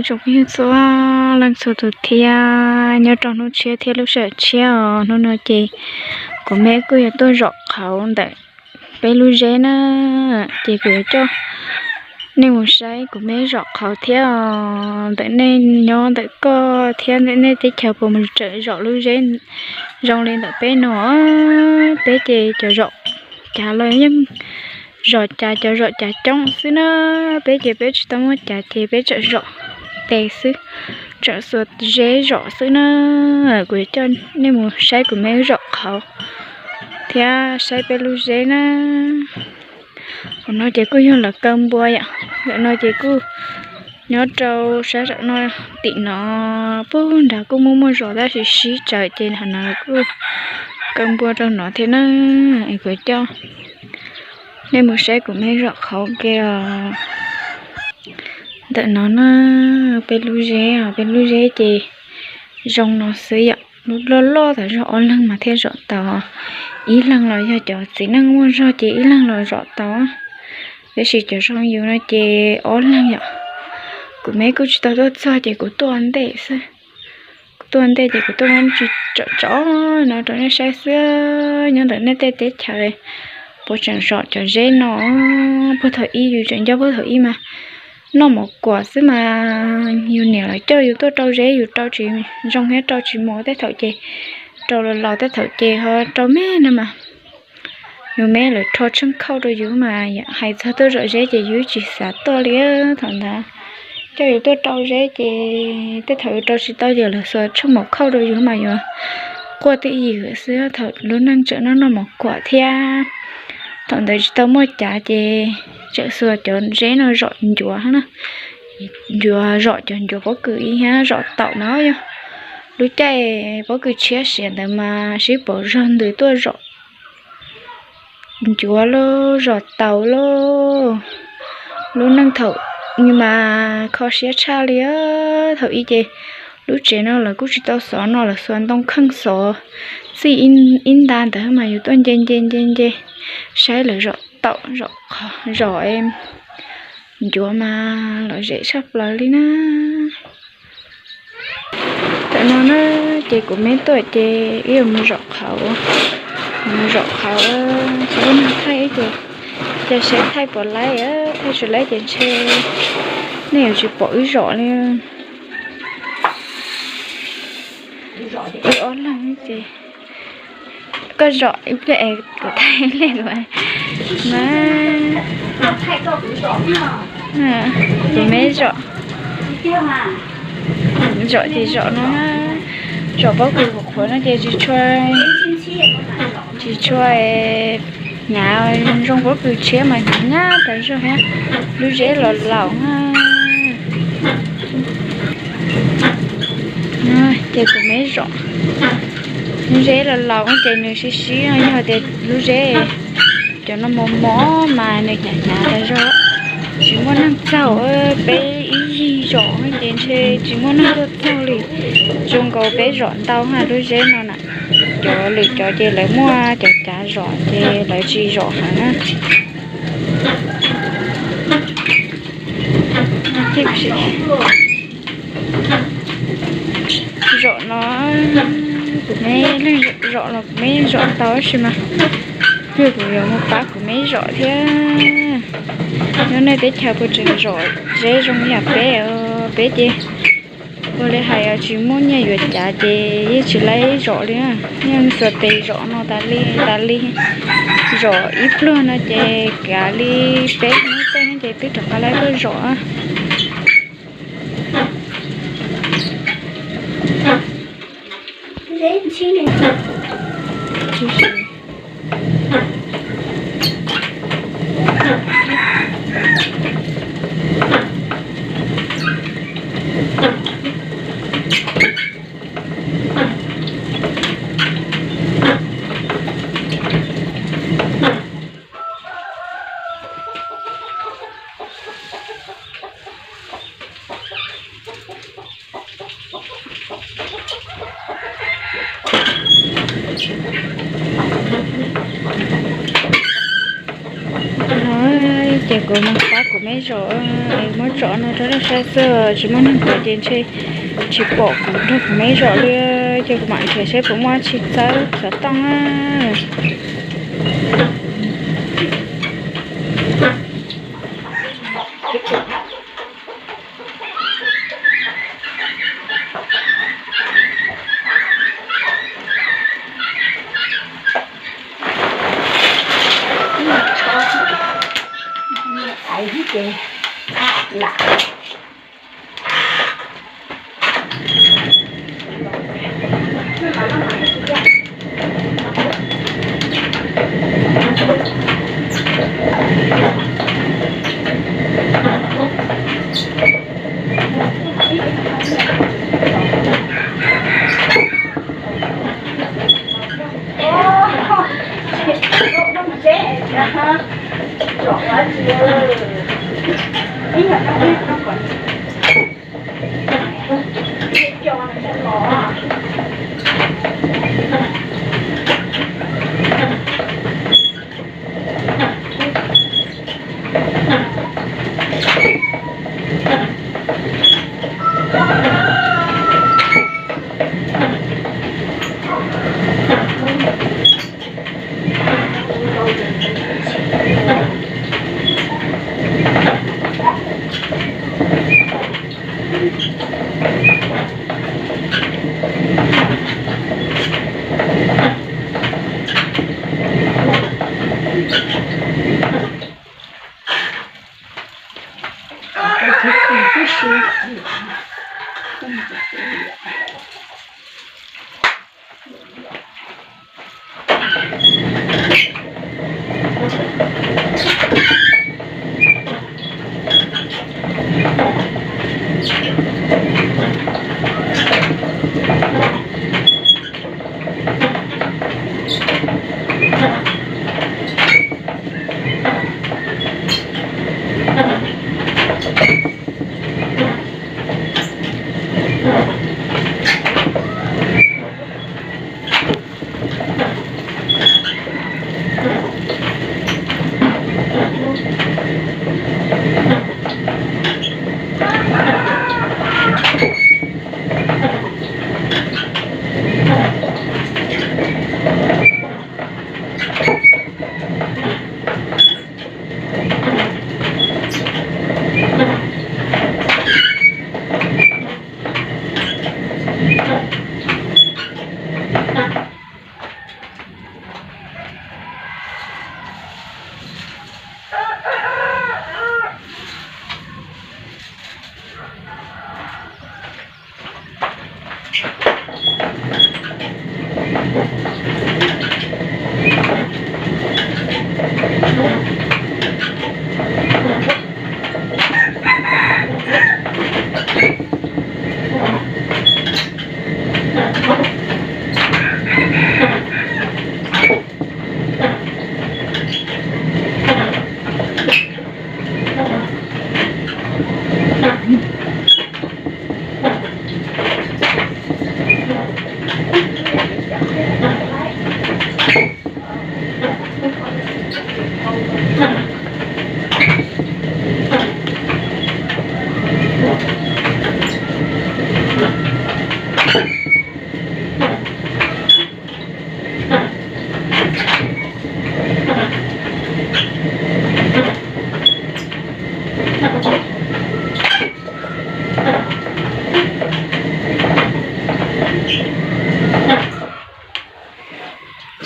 Tsoom phooj ywg txhua leej txhua tus thiab, nyob rau hnub tshiab thiab lub sij hawm tshiab os. Hnub no ces kuv me kuj yuav tuaj zom qhauv ntawm peb lub zeb na, ces kuv yuav coj nej mus saib kuv me zom qhauv thiab os. Ntawm nej nyob ntawm koj thiab ntawm nej teb chaws puas mus tseem zom lub zeb zoo li ntawm peb no? Peb ces cov zom cas los yeej zom cas cov zom cas coob xwb na. Peb ces peb tsis tau muaj cas ces peb tseem zom tes xwb, tseem xuas zeb zom xwb na. Kuv yuav coj nej mus saib kuv me zom qhauv thiab saib peb lub zeb na. Hauv no ces kuj yog lawv kaw npua yom. Ntawm no ces kuj nyob rau sab tom no, tim no puag nrad kuj muaj muaj zos tab sis sib tsawv ces hauv no kuj kaw npua rau no thiab na. Es kuv coj nej mus saib kuv me zom qhauv ke os. Ntawm no na, peb lub zeb os, peb lub zeb ces zoo no xwb yom. Lub loj loj tas zog ob leeg mas thiaj zom tau. Ib leeg los yog cov txiv neej muaj zog ces ib leeg los zom tau. Tab sis cov zoo yus no ces ob leeg yom. Kuv me kuj tsis tau tuaj txog ces kuv tuaj ntej xwb. Kuv tuaj ntej ces kuv tuaj muab tsom tsom no rau nej saib xwb. Nyob ntawm nej tej teb chaws puas tseem zom cov zeb no? Puag thaum ub yus tseem nco puag thaum ub mas noj mov kuam xwb mas, yus niam lawv coj yus tuaj rau zeb yus rau tsis zoo thiab rau tsis mus. Tej thaum ces rau los laus, tej thaum ces ho rau me no mas yus me lawv rho tsheej khauj rau yus mas, hais txog tuaj zom zeb ces yus tsis xav tuaj li. Thaum ntawd coj yus tuaj rau zeb ces tej thaum yus rau tsis tau ces lawv xuas tsheej maum khauj rau yus mas yuav quaj twj ywm xwb. Thaum lub neej tseem noj noj mov kuam thiab, thaum ntawd tsis tau muaj cav ces tseem xuas cov zeb no zom ncuav na, ncuav zom cov ncuav pob kws ib thiab zom taum no yog lub caij pob kws tshiab siav ntawd mas sib pauv zog ntws tuaj zom ncuav lauj, zom taum lauj. Lub neej thaum ub mas kho siab tshaj li. Thaum ub ces lub tsev no lawv kuj tsis tau xov no, lawv xuas ntoo kheej xov txij ib nta ntawd mas yus tuaj nce nce nce nce saib lawv zom taum zom ncuav mas lom zem tshaj plaws li na. Tam no na ces kuv me tuaj ces wb yuav mus zom qhauv, mus zom qhauv, tsis muaj neeg thaij ces cia saib thaij puas laib, thaij tsis laib ces ntshe nej yuav tsis pom wb zom li. Wb ob leeg ces koj zom ib pliag es kuv thaij ib pliag kuv na. Kuv me zom, zom ces zom no, zom pob kws qhuav qhuav no ces tsis tshua, tsis tshua hnyav zoo pob kws tshiab mas hnyav nyab tas zog thiab. Lub zeb los laus na. Ces kuv me zom, lub zeb los laus ces nws sib sib no, yog tias lub zeb cov no mos mos mas nws hnyav hnyav tas zog, tsis muaj neeg txaug. Peb ib yig zom ces ntshe tsis muaj neeg tuaj txaug li. Zoo nkaus peb zom ntau ha lub zeb no na. Cov lwm cov ces lawv muaj cov cav zom ces lawv tsis zom heev na. Zom no, kuv me leej zom los kuv me zom tau tab sis mas yog kuv yuav mus pab kuv me zom thiab. Nyob nej teb chaws puas tseem zom zeb zoo yam peb, peb ces ua li hais tsis muaj nyiaj yuav cav ces yeej tsis laib zom li, yeej xuas tes zom no tas li tas li. Zom ib pluag no ces kav li peb hnub tej ces twb rov qab laib tuaj zom. No, Ces kuv mus pab kuv me zos, muab tso no rau nej saib xwb, tsis muaj neeg pom ces ntshe tsis pom kuv nrog kuv me zos li. Ces kuv mam nrhiav seb puas muaj tsis txawb xov tooj na.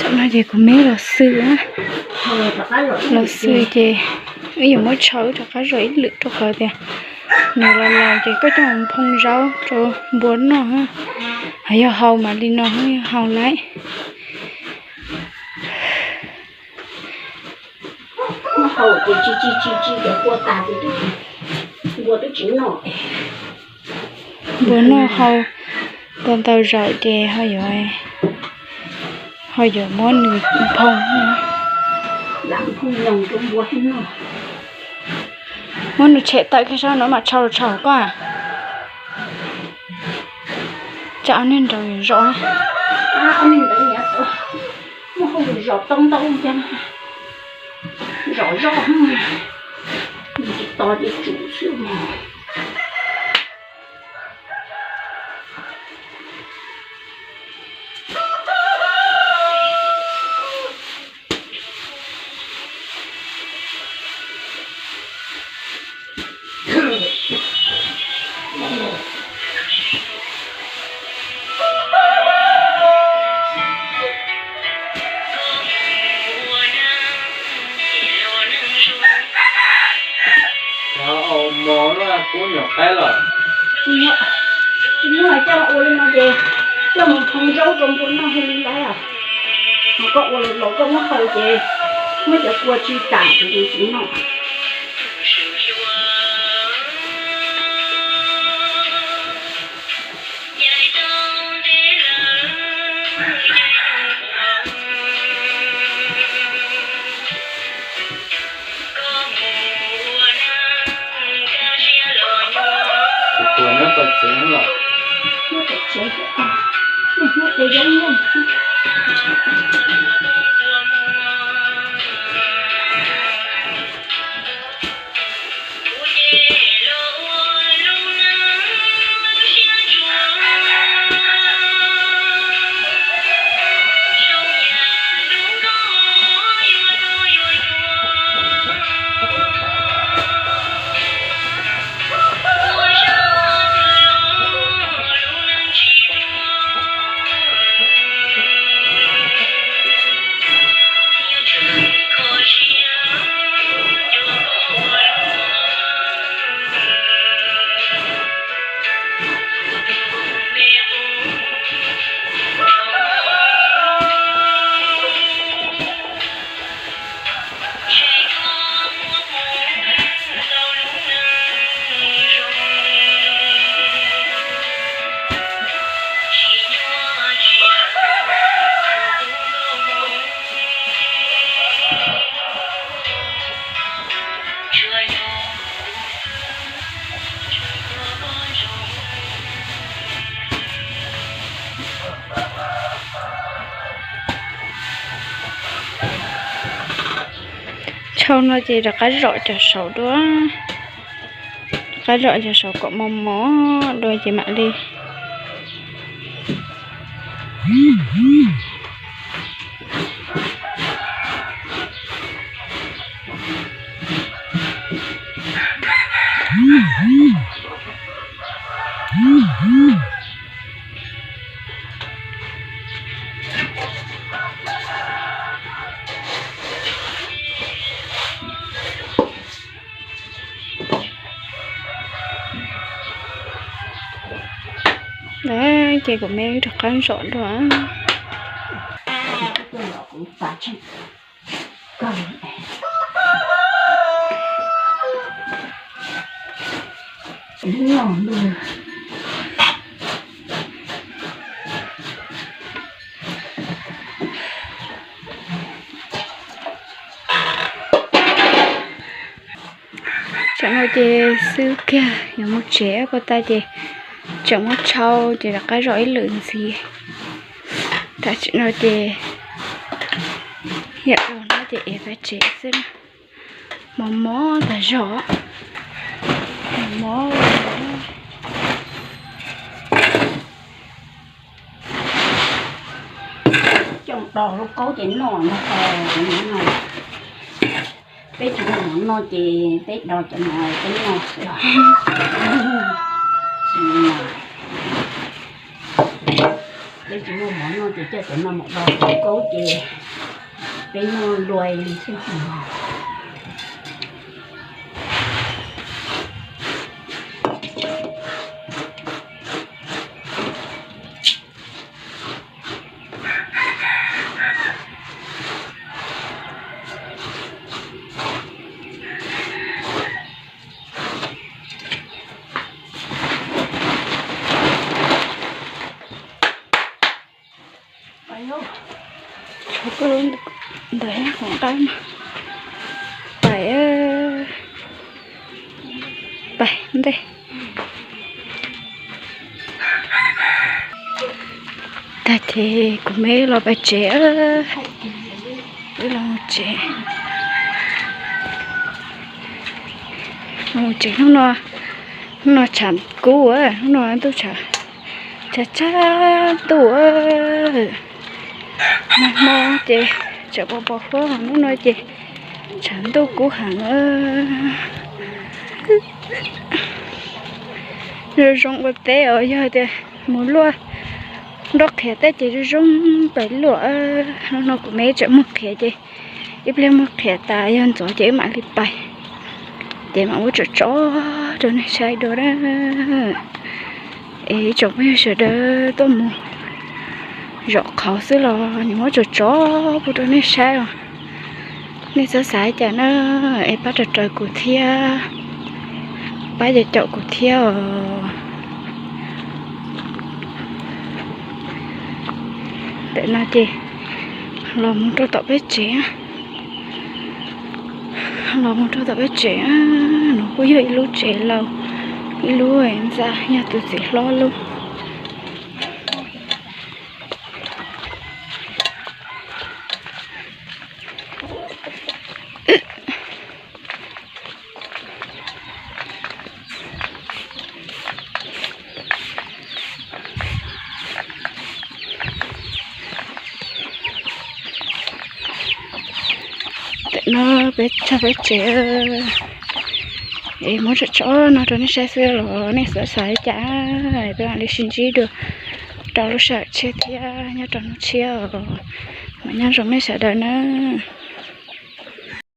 Tam no ces kuv me los xwm, los xwm ces wb yuav muab tshawb rov qab zom ib lwm rau qhov tias nws los laus ces koj coj mus nphoo zaub rau npua noj, ho yog hau mas li no yog hau lawm. Muab hau ces tsis tsis tsis tsis cov kua tas ces npua twb tsis noj. Npua noj hau tau ntau zaus ces ho yuav, ho yuav muab nws nphoo. Muab nws tshem tawm kiag saib no mam tshau los tshau koj. Tsam ob niag nraud yuav zom, ob niag nraud yuav zom tau ntau cas, zom zoj. to ces tsum xwb. Mos no kub nyuam qaib los? Tsis muaj, tsis muaj, coj ua li no ces coj mus thoo zaub rau npua noj thiaj li laib os. Ho koj ua los laus koj muab hau ces muab cov kua tsis tas ces tsis noj. Kuv tuaj nyob tom tsev los. Nyob tom tsev, nyob tsev zoo. Tshau no ces rov qab zom cov saud dua, rov qab zom cov saud kom mos mos dua ces mam li. Ces kuv me rov qab zom dua. Tam no ces xwb kiag yuav mus tsev, ua tag ces tseem muab tshau ces rov qab zom ib lwm ntxiv. Tam sim no ces yam no ces ev pais tsev xwb na. Mos mos tas zog, mos mos. Coj do lub kaub ces noj no, peb tsis muaj mov noj ces peb do cov no peb noj xwb os. Peb tsis muaj mov noj ces coj cov no mus do lub kaub ces peb noj luaj li xwb. Tshuav koj lub ntawd hauv qab no. Pais, pais ntej. Tag ces kuv me los pais tsev, wb los mus tsev. Tsev hnub no, hnub no tshav kub, hnub no ntuj tshav, tshav tshav ntuj. Nag hmo ces tseem pos pos huab, hnub no ces tshav ntuj kub heev. Zoo zoo ua teb os, yog tias mus luaj nroj qhiav teb ces zoo zoo pais luaj. Hnub no kuv me tseem muag qhiav ces ib pliag muag qhiav tas yog ntxov ces wb mam li pais, ces mam muab tsom tsom rau nej saib dua na. Es ib tsoom phooj ywg sawv daws tuaj mus zom qhauv xwb los nws muab tsom tsom pub rau nej saib os. Nej txhob xav cas na, es pab raws raws kuv thiab, pab caum caum kuv thiab os. Ntawm no ces los mus rau tom peb tsev, los mus rau tom peb tsev. Nws kuj yog ib lub tsev laus, ib lub ntxa, yog tus txiv hlob lub. Tam no peb tso peb tsev, es muab tsom tsom no rau nej saib xwb los nej xav xav li cas, peb mam li sib ntsib dua rau lub sij hawm tshiab thiab nyob rau hnub tshiab os. Mas nyob zoo nej sawv daws nawb.